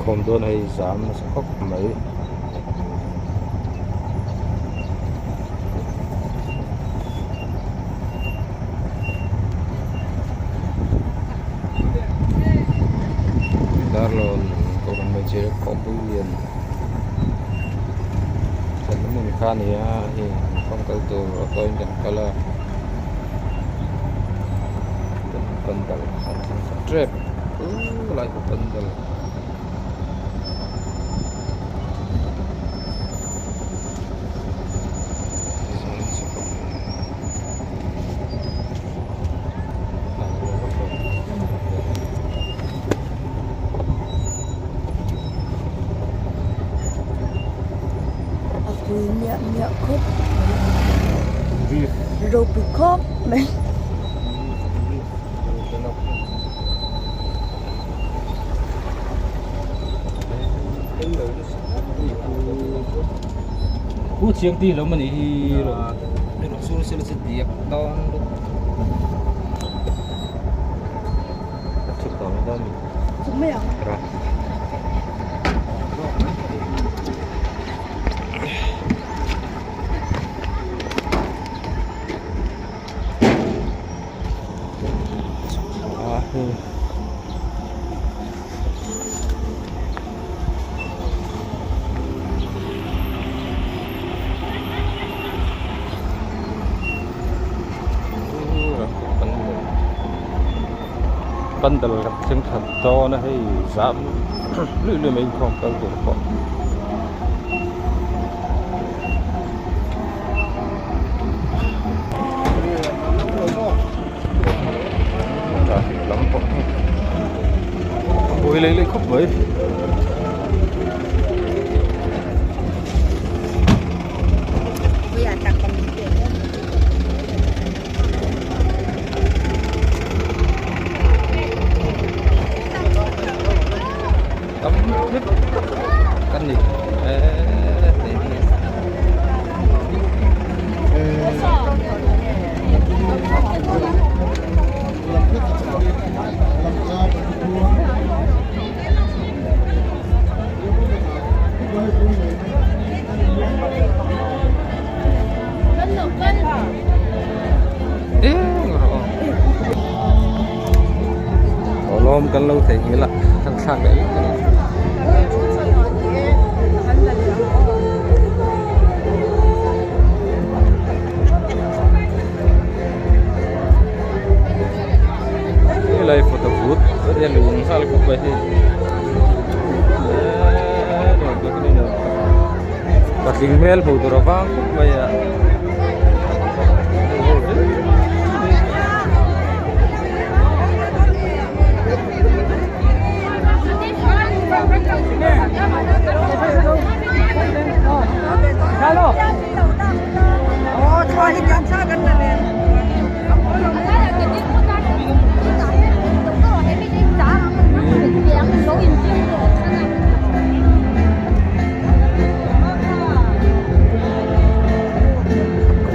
Inkhawm dawn a hei zam nasa khawp mai. Darlawn kohhran hmeichhe khawmpui lian thlenna hmun kha a ni a hei inkhawm kal tur auto in kan kal a pandal an thleng thla tep khulai pawh pandal. A pui miah miah khawp mai ropui khawp mai. Pu chiang ti lo mani hi rawn sur sela chu diak dawn lutuk a chhuk tawh mai dawn a ni. Chhuk mai ang. Pandal kan thleng khat dawn a hei zam luih luih mai inkhawm kal tur pawh. Traffic lam pawh hi a buai leh leh khawp mai. Tam vek kan ni eee hei hi. Eng rawh aw lawm kan lo theihnghilh a kan thlak leh vek a ni. Helai photo booth a lung nghal khawp a hei patling hmel hmuh tur a vang khawp mai a.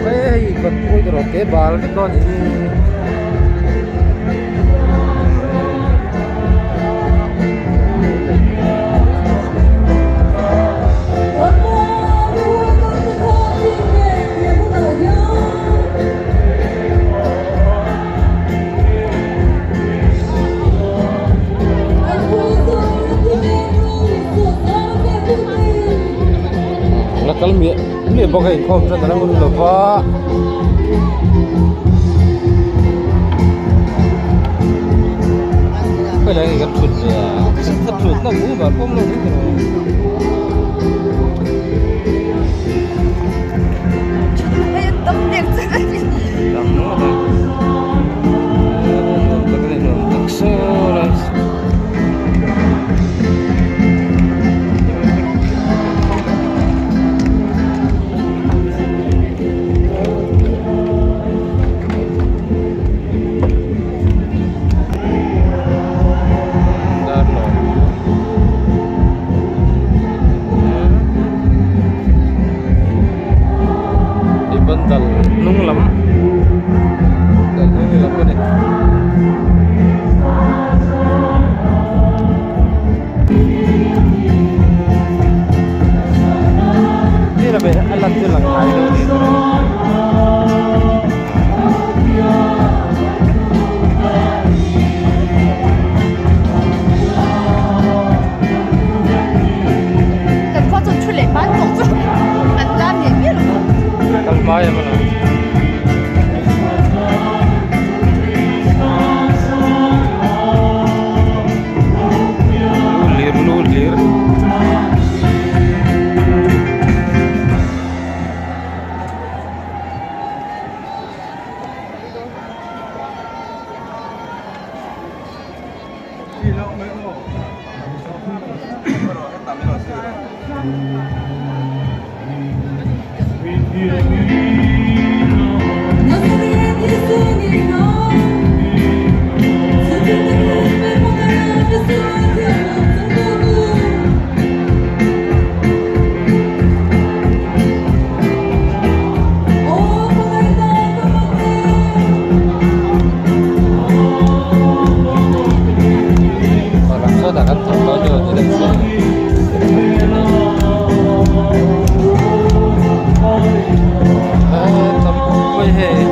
Hei kan pawh erawh ke bal vek dawn a nih hi. La kal miah miah bawk a inkhawm chuan a lo hun lo va. Khawilai nge kan thut ve a ka thut na mu bar pawm lo ni tawh. Tam ngawt ang. Nuam tak a ni nuam tak saw lai. Hei pandal Sawtah kan thawk dawn chu ti deuh chiah a ni. Tam khawp mai hei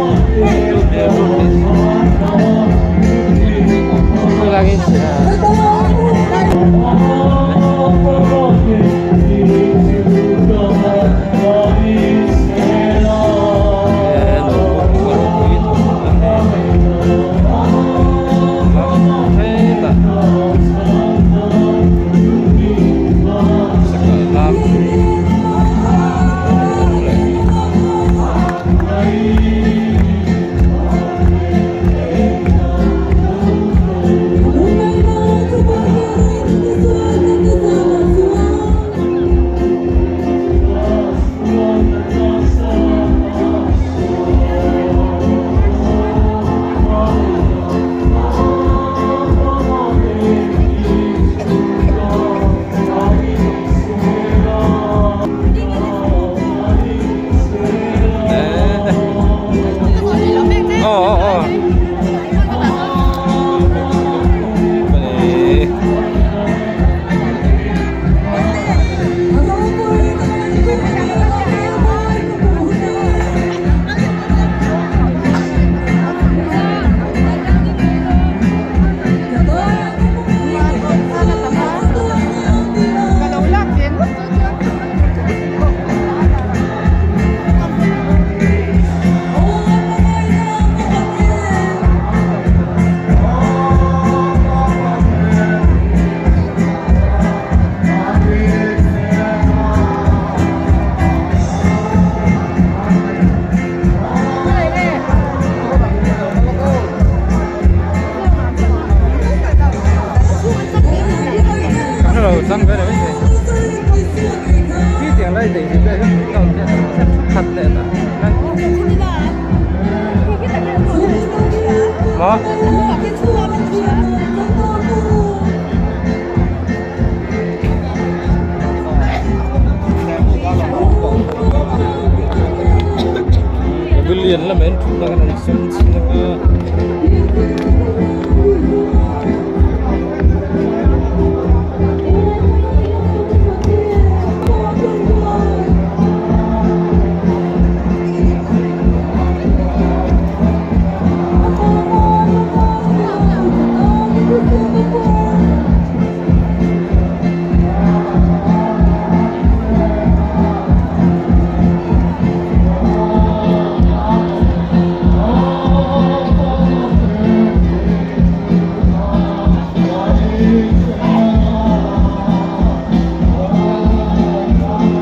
Pavilion lamah hian thutna khan an sawn chhin a.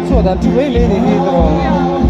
Saw dan chu mai mai a ni hi tawh.